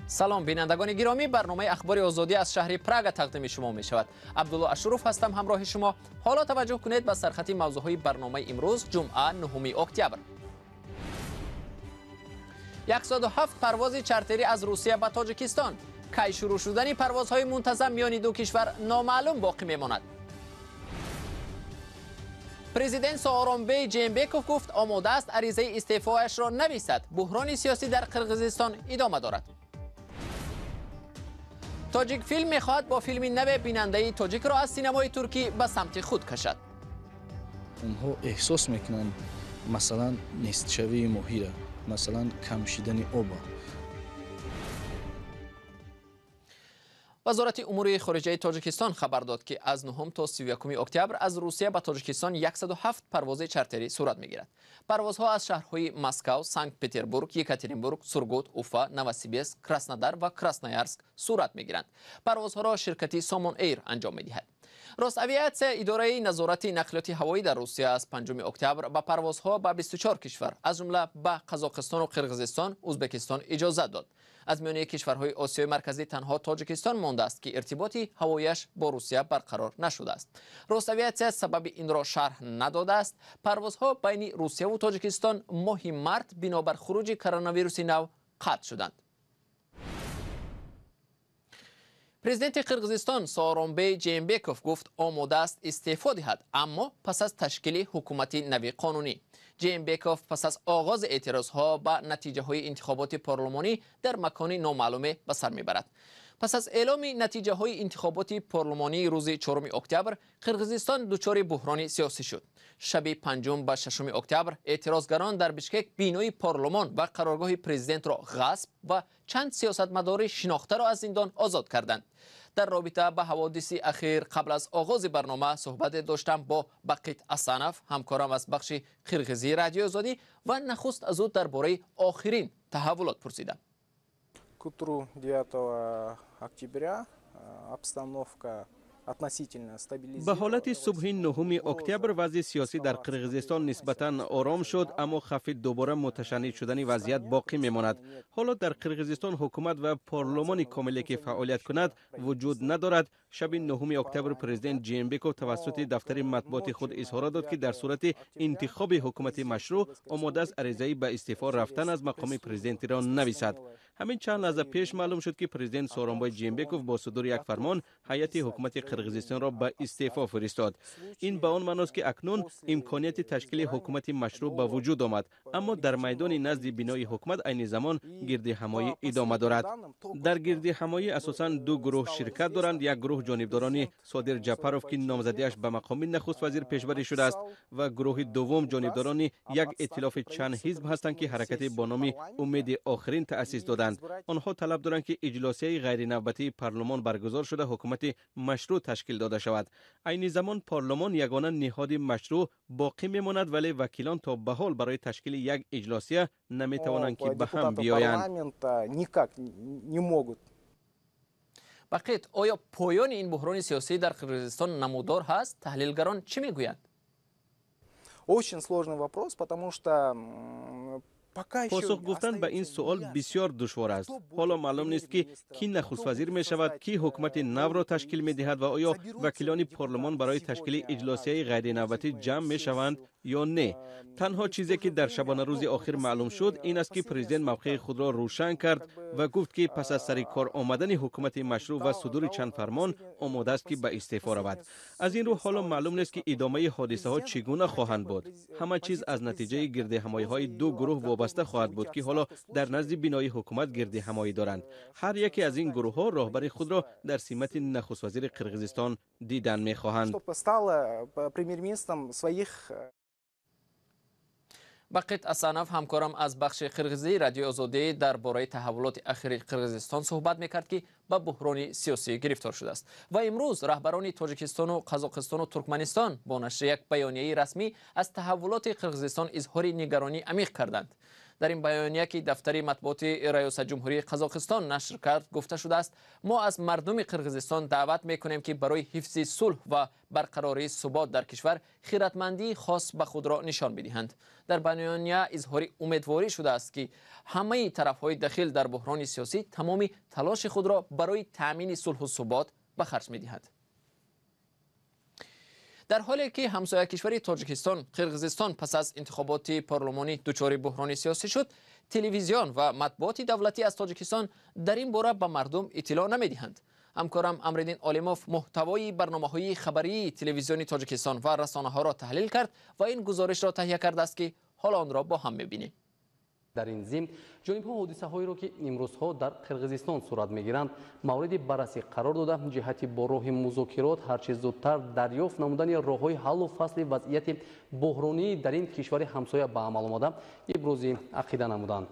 Салом, бинандагони гиромӣ. Барномаи Ахбори Озодӣ аз шаҳри Прага тақдими шумо мешавад. Абдулло Ашуров ҳастам ҳамроҳи шумо. Ҳоло таваҷҷӯҳ кунед ба сархати мавзӯъҳои барномаи имрӯз, ҷумъа, 9 октябр. 107 парвози чартерӣ аз Русия ба Тоҷикистон. Кай шурӯъ шудани парвозҳои мунтазам миёни ду кишвар номаълум боқӣ мемонад. Президент Сооронбей Жээнбеков гуфт, омода аст аризаи истеъфояшро нависад. Буҳрони сиёсӣ дар Қирғизистон идома дорад. Тоҷикфилм мехоҳад бо филми наве бинандаи тоҷикро аз синамои туркӣ ба самти худ кашад. Онҳо эҳсос мекунанд, масалан, нестшавии моҳира, масалан, камшидани оба. Вазорати умури хориҷаи Тоҷикистон хабар дод, ки аз 9 то 31 октябр аз Русия ба Тоҷикистон 107 парвози чартерӣ сурат мегирад. Парвозҳо аз шаҳрҳои Москав, Санкт-Петербург, Екатеринбург, Сургут, Уфа, Новосибирск, Краснодар ва Красноярск сурат мегиранд. Парвозҳоро ширкати Сомон Эйр анҷом медиҳад. Росавиатсия, идораи назорати нақлиёти ҳавоӣ дар Русия, аз 5 октябр ба парвозҳо ба 24 кишвар, аз ҷумла ба Қазоқистону Қирғизистон, Ӯзбекистон иҷозат дод. Аз миёни кишварҳои Осиёи Марказӣ танҳо Тоҷикистон мондааст, ки иртиботи ҳавояш бо Русия барқарор нашудааст. Росавиатсия сабаби инро шарҳ надодааст. Парвозҳо байни Русияву Тоҷикистон моҳи март бинобар хуруҷи коронавируси нав қатъ шуданд. Президенти Қирғизистон Сооронбей Жээнбеков гуфт, омода аст истеъфо диҳад, аммо пас аз ташкили ҳукумати нави қонунӣ. Жээнбеков пас аз оғози эътирозҳо ба натиҷаҳои интихоботи парлумонӣ дар макони номаълуме ба сар мебарад. Пас аз эъломи натиҷаҳои интихоботи парлумонии рӯзи 4 октябр, Қирғизистон дучори буҳрони сиёсӣ шуд. Шаби 5 ба 6 октябр эътирозгарон дар Бишкек бинои парлумон ва қароргоҳи президентро ғасб ва чанд сиёсатмадори шинохтаро аз зиндон озод карданд. Дар робита ба ҳаводиси ахир қабл аз оғози барнома суҳбате доштам бо Бақит Асанов, ҳамкорам аз бахши қирғизии Радиои Озодӣ, ва нахуст аз ӯ дар бораи охирин таҳаввулот пурсидам. К утру 9 октября обстановка относительно стабилизировалась. Ба ҳолати субҳи 9 октябр вазъи сиёсӣ дар Қирғизистон нисбатан ором шуд, аммо хавфи дубора муташанниҷ шудани вазъият боқӣ мемонад. Ҳоло дар Қирғизистон ҳукумат ва парлумони комиле ки фаъолият кунад, вуҷуд надорад. Шаби 9 октябр президент Жээнбеков тавассути дафтари матбуоти худ изҳорот дод, ки дар сурати интихоби ҳукумати машрӯъ омода аст аризаи ба истеъфо рафтан аз мақоми президентиро нависад. Ҳамин чанд лаҳза пеш маълум шуд, ки президент Сооронбой Жээнбеков бо судури як фармон ҳайати ҳукумати Қирғизистонро ба истеъфо фиристод. Ин ба он маъност, ки акнун имконияти ташкили ҳукумати машрӯъ ба вуҷуд омад, аммо дар майдони назди бинои ҳукумат айни замон гирдиҳамоӣ идома дорад. Дар гирдиҳамоӣ асосан ду гурӯҳ ширкат доранд. Як гурӯҳ ҷонибдорони Содир Ҷапаров, ки номзадиаш ба мақоми нахуствазир пешбарӣ шудааст, ва гурӯҳи дуввум ҷонибдорони як эътилофи чанд ҳизб ҳастанд, ки ҳаракате бо номи Умеди охирин таъсис доданд. Онҳо талаб доранд, ки иҷлосияи ғайринавбатии парлумон баргузор шуда, ҳукумати машрӯъ ташкил дода шавад. Айни замон парлумон ягона ниҳоди машрӯъ боқӣ мемонад, вале вакилон то ба ҳол барои ташкили як иҷлосия наметавонанд, ки ба ҳам биёянд. Бақит, оё поёни ин буҳрони сиёсӣ дар Қирғизистон намудор ҳаст? Таҳлилгарон чӣ мегӯянд? Очень сложный вопрос, потому что Посух гуфтан ба ин суол бисёр душвор аст. Ҳоло маълум нест, ки кӣ нахуствазир мешавад, кӣ ҳукумати навро ташкил медиҳад ва оё вакилони парлумон барои ташкили иҷлосияи ғайринавбатӣ ҷамъ мешаванд ё не. Танҳо чизе ки дар шабонарӯзи охир маълум шуд, ин аст, ки президент мавқеи худро рӯшан кард ва гуфт, ки пас аз сари кор омадани ҳукумати машрӯъ ва судури чанд фармон омода аст, ки ба истеъфо равад. Аз ин рӯ ҳоло маълум нест, ки идомаи ҳодисаҳо чӣ гуна хоҳанд буд. Ҳама чиз аз натиҷаи гирдиҳамоиҳои ду гурӯҳ вобаста хоҳад буд, ки ҳоло дар назди бинои ҳукумат гирдиҳамоӣ доранд. Ҳар яке аз ин гурӯҳҳо роҳбари худро дар симати нахуствазири Қирғизистон дидан мехоҳанд. Бақит Асанов, ҳамкорам аз бахши қирғизии Радиои Озодӣ, дар бораи таҳаввулоти ахири Қирғизистон суҳбат мекард, ки ба буҳрони сиёсӣ гирифтор шудааст. Ва имрӯз раҳбарони Тоҷикистону Қазоқистону Туркманистон бо нашри як баёнияи расмӣ аз таҳаввулоти Қирғизистон изҳори нигаронии амиқ карданд. Дар ин баёния, ки дафтари матбуоти раёсат ҷумҳурии Қазоқистон нашр кард, гуфта шудааст: мо аз мардуми Қирғизистон даъват мекунем, ки барои ҳифзи сулҳ ва барқарории субот дар кишвар хиратмандии хос ба худро нишон бидиҳанд. Дар баёния изҳори умедворӣ шудааст, ки ҳамаи тарафҳои дахил дар буҳрони сиёсӣ тамоми талоши худро барои таъмини сулҳу субот ба харҷ медиҳанд. Дар ҳоле ки ҳамсоя кишвари Тоҷикистон, Қирғизистон, пас аз интихоботи парлумонӣ дучори буҳрони сиёсӣ шуд, телевизион ва матбуоти давлатӣ аз Тоҷикистон дар ин бора ба мардум иттилоъ намедиҳанд. Ҳамкорам Амриддин Олимов муҳтавои барномаҳои хабарии телевизиони Тоҷикистон ва расонаҳоро таҳлил кард ва ин гузоришро таҳия кардааст, ки ҳоло онро бо ҳам мебинем. Дар ин зимн ҷонибҳо ҳодисаҳоеро, ки имрӯзҳо дар Қирғизистон сурат мегиранд, мавриди баррасӣ қарор дода, ҷиҳати бо роҳи музокирот ҳарчи зудтар дарёфт намудани роҳҳои ҳаллу фасли вазъияти буҳронии дар ин кишвари ҳамсоя ба амал омада ибрози ақида намуданд.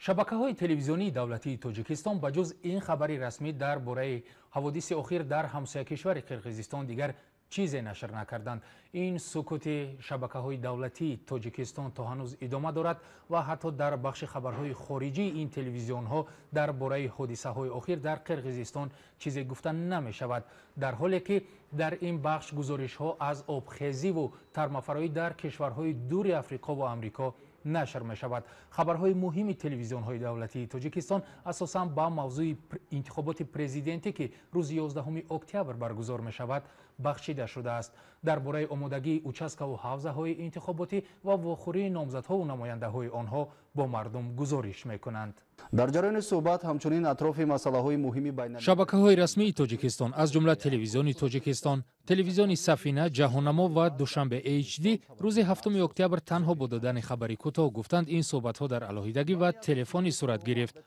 Шабакаҳои телевизионии давлатии Тоҷикистон ба ҷуз ин хабари расмӣ дар бораи ҳаводиси охир дар ҳамсоя кишвари Қирғизистон дигар чизе нашр накарданд. Ин сукути шабакаҳои давлатии Тоҷикистон то ҳанӯз идома дорад ва ҳатто дар бахши хабарҳои хориҷии ин телевизионҳо дар бораи ҳодисаҳои охир дар Қирғизистон чизе гуфта намешавад, дар ҳоле ки дар ин бахш гузоришҳо аз обхезиву тармафароӣ дар кишварҳои дури Африқо ва Амрико нашр мешавад. Хабарҳои муҳими телевизионҳои давлатии Тоҷикистон асосан ба мавзӯи интихоботи президентӣ, ки рӯзи 11 октябр баргузор мешавад, бахшида шудааст. Дар бораи омодагии участкаву ҳавзаҳои интихоботӣ ва вохӯрии номзадҳову намояндаҳои онҳо бо мардум гузориш мекунанд. Дар ҷараёни суҳбат ҳамчунин атрофи масъалаҳои муҳими байна Шабакаҳои расмии Тоҷикистон, аз ҷумла Телевизиони Тоҷикистон, Телевизиони Сафина, Ҷаҳоннамо ва Душанбе HD, рӯзи 7 октябр танҳо бо додани хабари кӯтоҳ гуфтанд, ин суҳбатҳо дар алоҳидагӣ ва телефонӣ сурат гирифт.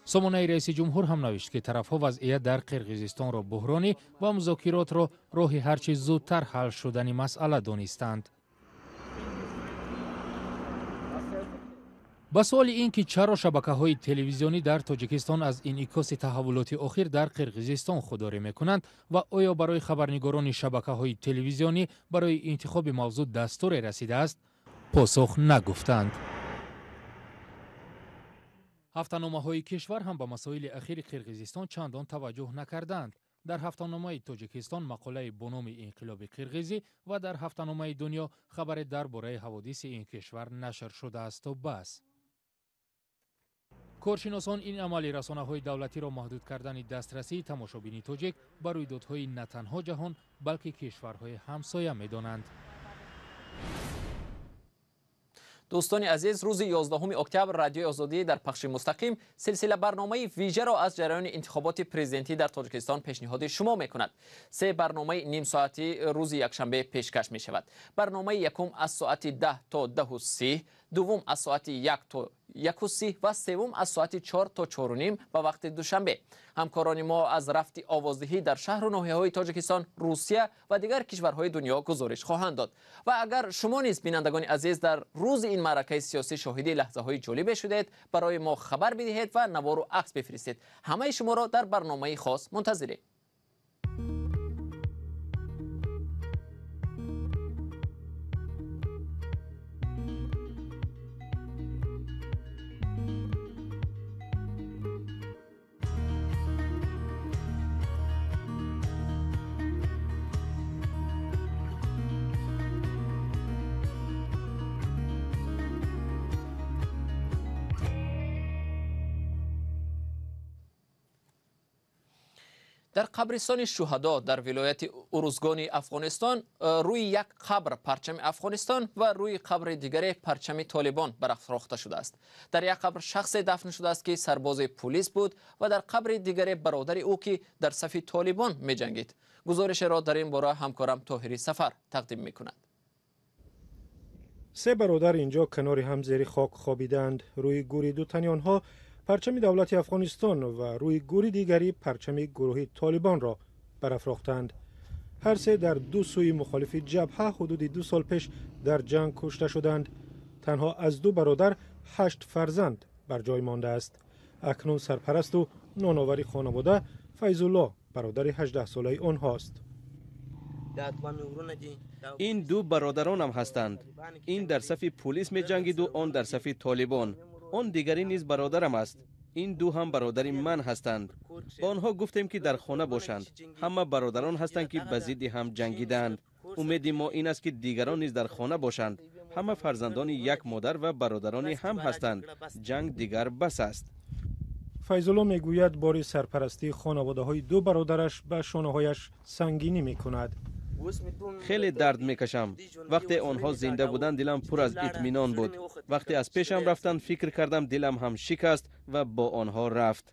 Сомонаи раиси ҷумҳур ҳам навишт, ки тарафҳо вазъият дар Қирғизистонро буҳронӣ ва музокиротро роҳи ҳарчи зудтар ҳал шудани масъала донистанд. Ба суоли ин ки чаро шабакаҳои телевизионӣ дар Тоҷикистон аз инъикоси таҳаввулоти охир дар Қирғизистон худдорӣ мекунанд ва оё барои хабарнигорони шабакаҳои телевизионӣ барои интихоби мавзӯъ дастуре расидааст, посух нагуфтанд. Ҳафтаномаҳои кишвар ҳам ба масоили ахири Қирғизистон чандон таваҷҷӯҳ накарданд. Дар ҳафтаномаи Тоҷикистон мақолаи бо номи инқилоби қирғизӣ ва дар ҳафтаномаи Дунё хабаре дар бораи ҳаводиси ин кишвар нашр шудаасту бас. Коршиносон ин амали расонаҳои давлатиро маҳдуд кардани дастрасии тамошобини тоҷик ба рӯйдодҳои на танҳо ҷаҳон, балки кишварҳои ҳамсоя медонанд. Дӯстони азиз, рӯзи 11 октябр Радиои Озодӣ дар пахши мустақим силсила барномаи вижаро аз ҷараёни интихоботи президентӣ дар Тоҷикистон пешниҳоди шумо мекунад. Се барномаи нимсоатӣ рӯзи якшанбе пешкаш мешавад. Барномаи якум аз соати 10 то 10:30, дуввум аз соати 1 то 1:30 ва севум аз соати 4 то 4:30 ба вақти Душанбе. Ҳамкорони мо аз рафти овоздиҳӣ дар шаҳру ноҳияҳои Тоҷикистон, Русия ва дигар кишварҳои дунё гузориш хоҳанд дод. Ва агар шумо низ, бинандагони азиз, дар рӯзи ин маъракаи сиёсӣ шоҳиди лаҳзаҳои ҷолибе шудед, барои мо хабар бидиҳед ва навору акс бифиристед. Ҳамаи шуморо дар барномаи хос мунтазирем. Дар қабристони шуҳадо дар вилояти Урузгони Афғонистон рӯи як қабр парчами Афғонистон ва рӯи қабри дигаре парчами Толибон барафрохта шудааст. Дар як қабр шахсе дафн шудааст, ки сарбози пулис буд, ва дар қабри дигаре бародари ӯ, ки дар сафи Толибон меҷангид. Гузоришеро дар ин бора ҳамкорам Тоҳири Сафар тақдим мекунад. Се бародар инҷо канори ҳам зери хок хобидаанд. Рӯи гӯри ду тани онҳо парчами давлати Афғонистон ва рӯи гӯри дигарӣ парчами гурӯҳи Толибонро барафрохтанд. Ҳар се дар ду сӯи мухолифи ҷабҳа ҳудуди 2 сол пеш дар ҷанг кушта шуданд. Танҳо аз ду бародар 8 фарзанд бар ҷой мондааст. Акнун сарпарасту ноновари хонавода Файзулло, бародари 18-солаи онҳост. Ин ду бародаронам ҳастанд. Ин дар сафи пулис меҷангиду он дар сафи Толибон. Он дигарӣ низ бародарам аст. Ин ду ҳам бародари ман ҳастанд. Ба онҳо гуфтем, ки дар хона бошанд. Ҳама бародарон ҳастанд, ки ба зидди ҳам ҷангидаанд. Умеди мо ин аст, ки дигарон низ дар хона бошанд. Ҳама фарзандони як модар ва бародарони ҳам ҳастанд. Ҷанг дигар бас аст. Файзулло мегӯяд, бори сарпарастии хонаводаҳои ду бародараш ба шонаҳояш сангинӣ мекунад. Хеле дард мекашам. Вақте онҳо зинда буданд, дилам пур аз итминон буд. Вақте аз пешам рафтанд, фикр кардам, дилам ҳам шикаст ва бо онҳо рафт.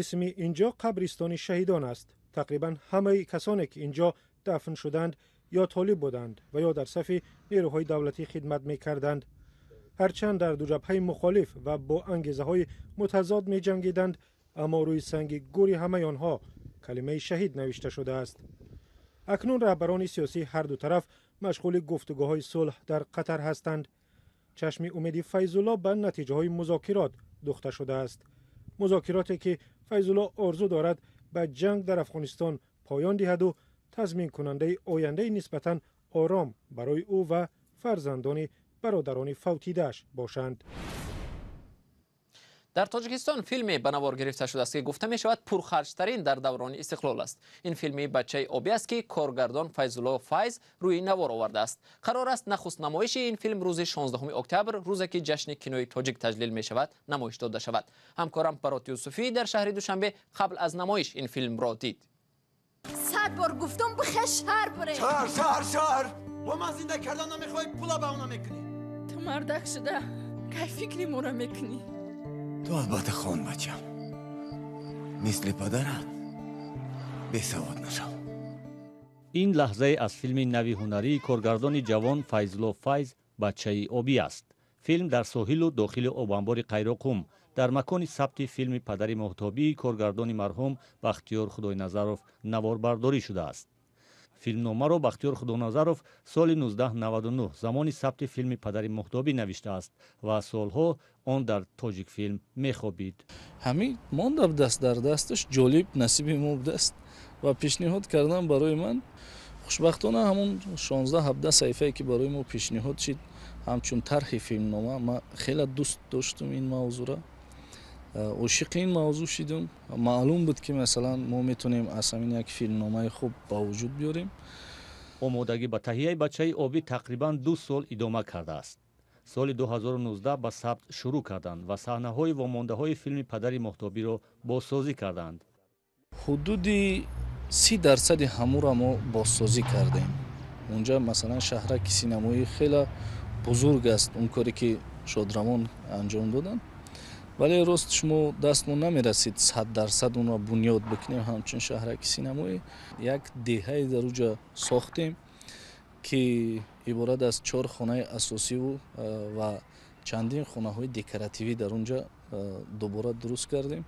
Исми инҷо қабристони шаҳидон аст. Тақрибан ҳамаи касоне, ки инҷо дафн шуданд, ё толиб буданд ва ё дар сафи нерӯҳои давлатӣ хидмат мекарданд. Ҳарчанд дар ду ҷабҳаи мухолиф ва бо ангезаҳои мутазод меҷангиданд, аммо рӯи санги гури ҳамаи онҳо калимаи шаҳид навишта шудааст. Акнун раҳбарони сиёсии ҳар ду тараф машғули гуфтугӯҳои сулҳ дар Қатар ҳастанд. Чашми умеди Файзулло ба натиҷаҳои музокирот духта шудааст. Музокироте, ки Файзулло орзу дорад, ба ҷанг дар Афғонистон поён диҳаду тазминкунандаи ояндаи нисбатан ором барои ӯ ва фарзандони бародарони фавтидааш бошанд. Дар Тоҷикистон филме ба навор гирифта шудааст, ки гуфта мешавад, пурхарҷтарин дар даврони истиқлол аст. Ин филми «Бачаи обӣ» аст, ки коргардон Файзулло Файз рӯи навор овардааст. Қарор аст, нахуст намоиши ин филм рӯзи 16 октябр, рӯзе ки ҷашни кинои тоҷик таҷлил мешавад, намоиш дода шавад. Ҳамкорам Барот Юсуфӣ дар шаҳри Душанбе қабл аз намоиш ин филмро дид. Сад бор гуфтум, бихе шаҳр буре. Шаҳр, шаҳр, шаҳр. Бо ман зинда кардан намехоҳӣ, пула ба она мекунӣ. Ту мардак шуда кай фикри моро мекунӣ? Ту албатта хон, бачам. Мисли падарат бесавод нашав. Ин лаҳзае аз филми нави ҳунарии коргардони ҷавон Файзулло Файз «Бачаи обӣ» аст. Филм дар соҳилу дохили обанбори Қайроқум, дар макони сабти филми «Падари моҳтобии» коргардони марҳум Бахтиёр Худойназаров наворбардорӣ шудааст. Филмномаро Бахтиёр Худоназаров соли 1999, замони сабти филми «Падари моҳтобӣ», навиштааст ва солҳо он дар Тоҷикфилм мехобид. Ҳамин монда даст дар дасташ, ҷолиб насиби мо будааст ва пешниҳод кардан барои ман. Хушбахтона, ҳамон 16-17 саҳифае, ки барои мо пешниҳод шид ҳамчун тарҳи филмнома, ман хеле дӯст доштум ин мавзӯъра, ошиқи ин мавзӯъ шидум. Маълум буд, ки масалан мо метавонем аз ҳамин як филмномаи хуб ба вуҷуд биёрем. Омодагӣ ба таҳияи «Бачаи обӣ» тақрибан 2 сол идома кардааст. Соли 2019 ба сабт шурӯъ карданд ва саҳнаҳои вомондаҳои филми «Падари моҳтобиро» бозсозӣ карданд. Ҳудуди 30 дарсади ҳамура мо бозсозӣ кардем. Унҷа масалан шаҳраки синамоӣ хеле бузург аст, он коре ки шодравон анҷом доданд. Вале рост, шумо дастмон намерасид 100% онро бунёд бикунем ҳамчун шаҳраки синамоӣ. Як деҳае дар уҷа сохтем, ки иборат аз чор хонаи асосиву ва чандин хонаҳои декоративӣ дар онҷа дубора дуруст кардем.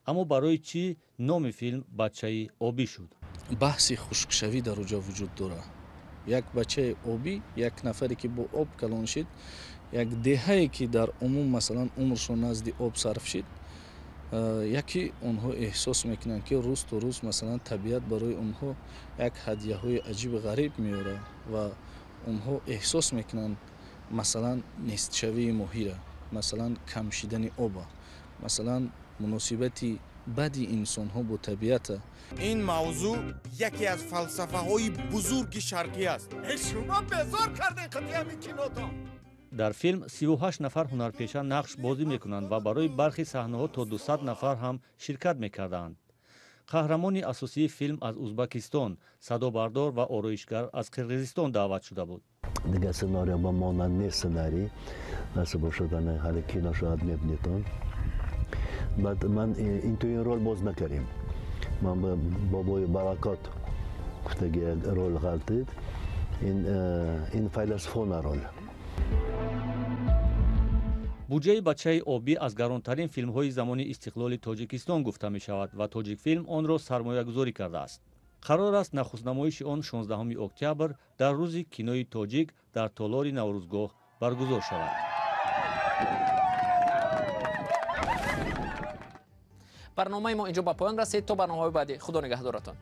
Аммо барои чӣ номи филм «Бачаи обӣ» шуд? Баҳси хушкшавӣ дар оҷа вуҷуд дорад. Як бачаи обӣ, як нафаре, ки бо об калон шид, як деҳае, ки дар умум масалан умршон назди об сарф шид, яке онҳо эҳсос мекунанд, ки рӯз то рӯз масалан табиат барои онҳо як ҳадияҳои аҷибу ғариб меорад ва онҳо эҳсос мекунанд масалан нестшавии моҳира, масалан кам шидани оба, масалан муносибати бади инсонҳо бо табиата. Ин мавзӯъ яке аз фалсафаҳои бузурги шарқӣ аст. Шумо безор кардем қатъиями кинотон. Дар филм 38 нафар ҳунарпеша нақш бозӣ мекунанд ва барои бархи саҳнаҳо то 200 нафар ҳам ширкат мекарданд. Қаҳрамони асосии филм аз Узбакистон, садобардор ва ороишгар аз Қирғизистон даъват шуда буд. Дигар сценария ба монанд нест, сценарий насиб бошад, ҳали кино шояд мебинедон. Баъд ман ин ту ин рол боз накардем. Ман ба бобои Баракот гуфтаги як рол ғалтид. Ин файласуфона рол. Буҷаи «Бачаи обӣ» аз гаронтарин филмҳои замони истиқлоли Тоҷикистон гуфта мешавад ва Тоҷикфилм онро сармоягузорӣ кардааст. Қарор аст, нахустнамоиши он 16 октябр, дар рӯзи кинои тоҷик, дар толори Наврӯзгоҳ баргузор шавад. Барномаи мо инҷо ба поён расид. То барномаҳои баъдӣ, худо нигаҳдоратон.